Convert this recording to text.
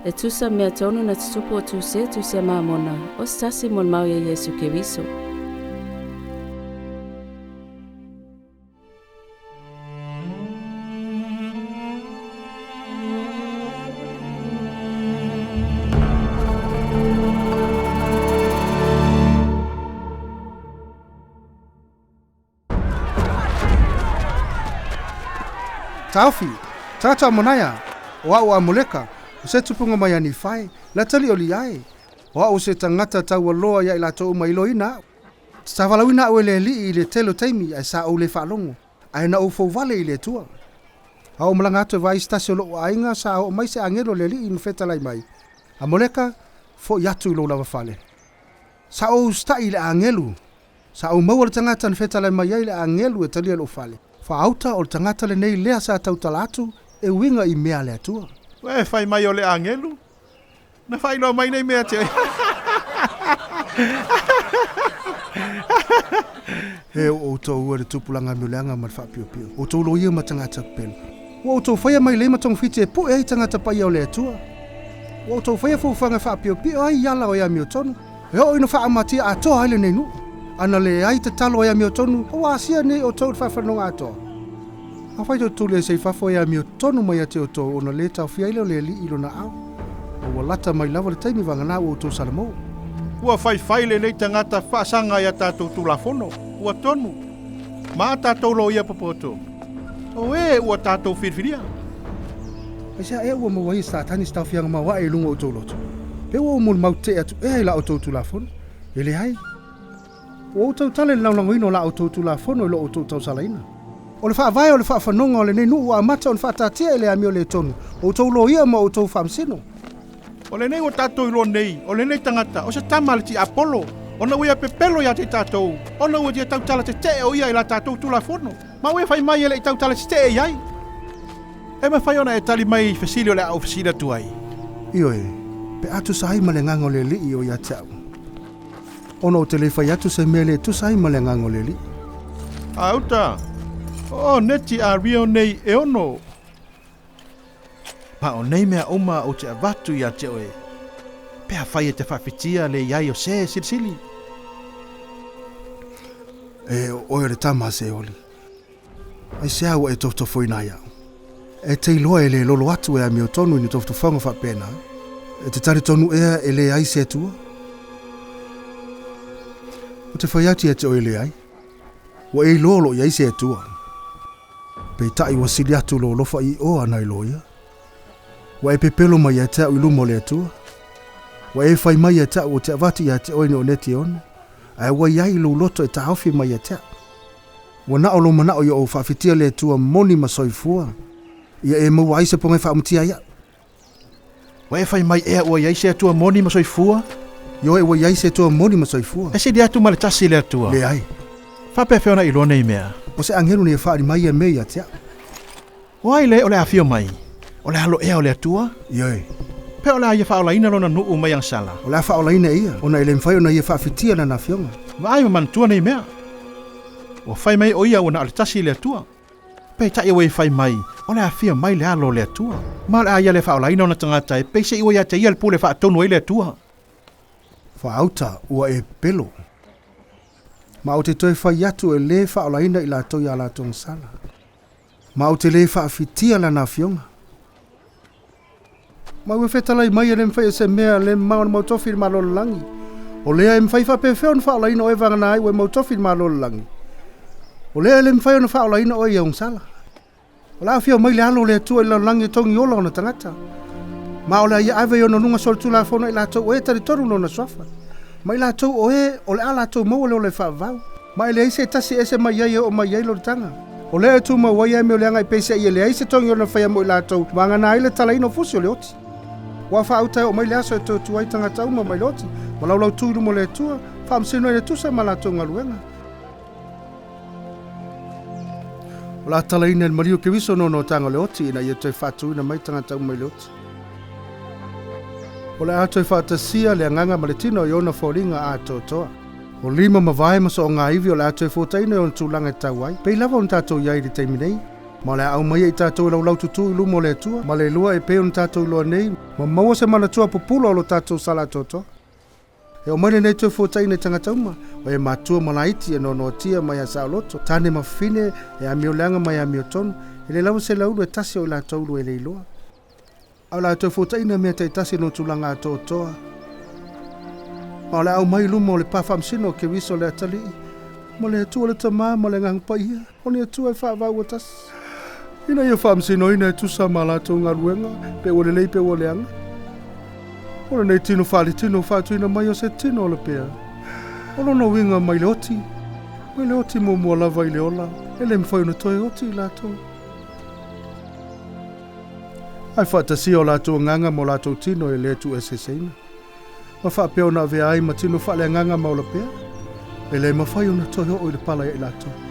E tusa mea tonu na tutupu o Tuse, Tusi a Mamona, o se tasi molimau ia Iesu Keriso. Taofi, tagata o Monaia, o a'u a Amoleka, o se tupuga mai a Nifai, le atalii o Liae, o a'u o se tagata taualoa ia i latou uma iloaina a'u. Sa valaauina a'u e le Alii i le tele o taimi ae sa ou le faalogo, ae na ou fou vale i le Atua. A ou malaga atu e vaai se tasi o lo'u aiga, sa oo mai se agelu o le Alii ma fetalai mai, Amoleka, fo'i atu i lou lava fale. Sa ou usita'i i le agelu. Sa ou maua le tagata na fetalai mai ai le agelu e talia i lou fale. Faauta o le tagata lenei lea sa tautala atu e uiga i mea a le Atua. Ua e fai mai o le agelu na faailoa mai nei mea te oe. E o outou e le tupulaga mioleaga ma le faapiopio, outou loia ma tagata pepelo. Ua outou faia mai lei ma togafiti e pue ai tagata paia o le Atua. Ua outou faia fuafuaga e faapiopio ai i ala o e amiotonu, e oo ina faaamatia atoa ai lenei nuu. Ana leai tatalo e amiotonu, ua asia nei outou i le faafanoga atoa. Afai tou te tuli ai se i fafo e amiotonu mai ia te outou ona lē taofia ai lea o le Alii i lona ao, a ua lata mai lava le taimi vagana ua outou salamo. Ua faifai lenei tagata faasaga i a tatou Tulafono, ua tonu, ma a tatou loia popoto, o e ua tatou filifilia. Aisea ea ua maua ai e Satani se taofiaga maoae i luga o outou loto? Pe ua ou molimau tetee atu ea i la outou Tulafono? E leai. Ua ou tautala i le lagolagoina o la outou Tulafono i lo outou tausalaina. O le faavae o le faafanoga o lenei nuu ua amata ona faataatia e le amio le tonu, o outou loia ma outou faamasino. O lenei ua tatou iloa nei, o lenei tagata, o se tama a le tiapolo, ona ua ia pepelo ia te tatou, ona ua ia tautala tetee o ia i la tatou Tulafono, ma ua ia fai mai e le i tautala tetee i ai. E mafai ona e tali mai i fesili o le a ou fesili atu ai? Ioe, pe a tusa ai ma le agaga o le Alii o ia te au. Ona ou te le fai atu se mea le tusa ai ma le agaga o le Alii. A uta, o neti a rio nei e ono. Ma o nei mea uma ou te avatu ia te oe, pe afai e te faawhitia le iai o se silisili. E o oe o le tama a Seoli. Aisea ua e tofotofoina ai au? E te iloa e le lolo atu e amiotonu i ni tofotofoga faapena? E te talitonu ea e leai se Atua? Ou te fai atu ia te oe e leai. Ua e iloa o lo o i ai se Atua. Peitai ua sili atu lou alofa i o a nai loia. Ua e pepelo mai ia te au i luma o le Atua. Ua e fai mai ia te au ou te avatu ia te oe ni oneti e ono, ae ua i ai lou loto e taofi mai ia te au. Ua na o lou manao ia ou faawhitia le Atua moni ma soifua, ia e maua ai se poga e faaumutia ai au. Ua e fai mai ea ua i ai se Atua moni ma soifua? Ioe, ua i ai se Atua moni ma soifua. E sili atu ma le tasi le Atua. Leai. Faapefea ona iloa nei mea? O se agelu nei e faaali mai ia mea ia te au. O ai le o le afio mai? O le alo ea o le Atua? Ioe. Pe o le a ia faaolaina lona nuu mai agasala? O le a faaolaina e ia, ona e le mafai ona ia faafitia lana afioga. Vaai ma manatua nei mea. Ua fai mai o ia ua na o le tasi le Atua. Peitai ua e fai mai, o le a afio mai le alo o le Atua. Ma o le a ia le faaolaina ona tagata e peise'i ua ia te ia le pule faatonu ai le Atua. Faauta, ua e pelo. Ma ou te toe fai atu e le faaolaina i latou i a latou agasala. Ma ou te le faafitia lana afioga. Ma ua fetalai mai e le mafai e se mea le mamao ona mautofi i le Malo o le lagi. O lea e mafai faapefea ona faaolaina oe vagana ai ua e mautofi i le Malo o le lagi. O lea e le mafai ona faaolaina oe i aogasala. O le a afio mai le Alo o le Atua i le lalolagi e togi ola ona tagata. Ma o le a ia ave i ona luga solitulafono i latou o e talitonu lona suafa. Ma i latou o e o le a latou maua le ola e faavavau. Ma e leai se tasi e ese mai ai e oo mai ai lona taga. O lea e tumau ai amio leaga i peiseai e leai se togi ona faia mo i latou, vagana ai le talaina o fusi o le oti. Ua faauta e oo mai le aso e toe tu ai tagata uma mai le oti, ma laulautu i luma o le Atua, faamasino ai le tusa ma latou galuega. O le a talaina e le maliu o Keriso nonotaga o le oti ina ia toe faatuina mai tagata uma i le oti. O le a toe faatasia le agaga ma le tino i ona foliga atoatoa. O lima ma vae ma soogaivi o le a toe fuataina i ona tulaga e tatau ai, pei lava ona tatou i ai i le taimi nei. Ma o le a aumaia i tatou e laulaututu i luma o le Atua, ma le lua e pei ona tatou iloa nei, ma maua se manatua pupula o lo tatou sala atoatoa. E oo mai lenei Toefuataiga i tagata uma, o e matua ma laiti e noanoatia mai a saoloto, tane ma fafine e amio leaga ma e amiotonu, e le lava se laulu e tasi o i latou lua e le iloa. A o le a Toefuataiga mea taitasi i lona tulaga atoatoa. Ma o le a aumai i luma o le pa faamasino o Keriso le Atalii, ma le Atua le Tama ma le Agaga Paia, o le Atua e faavau ua tasi, ina ia faamasinoina e tusa ma a latou galuega, pe ua lelei pe ua leaga. O lenei tino faaletino faatuina mai o se tino o lapea. O lona uiga mai le oti, mai le oti muamua lava i le ola, e le mafai ona toe oti i latou. Ae faatasia o latou agaga ma o latou tino e le tuueseeseina, ma faapea ona avea ai ma tino faaleagaga ma ola pea, e le mafai ona toe oo i le pala ia i latou.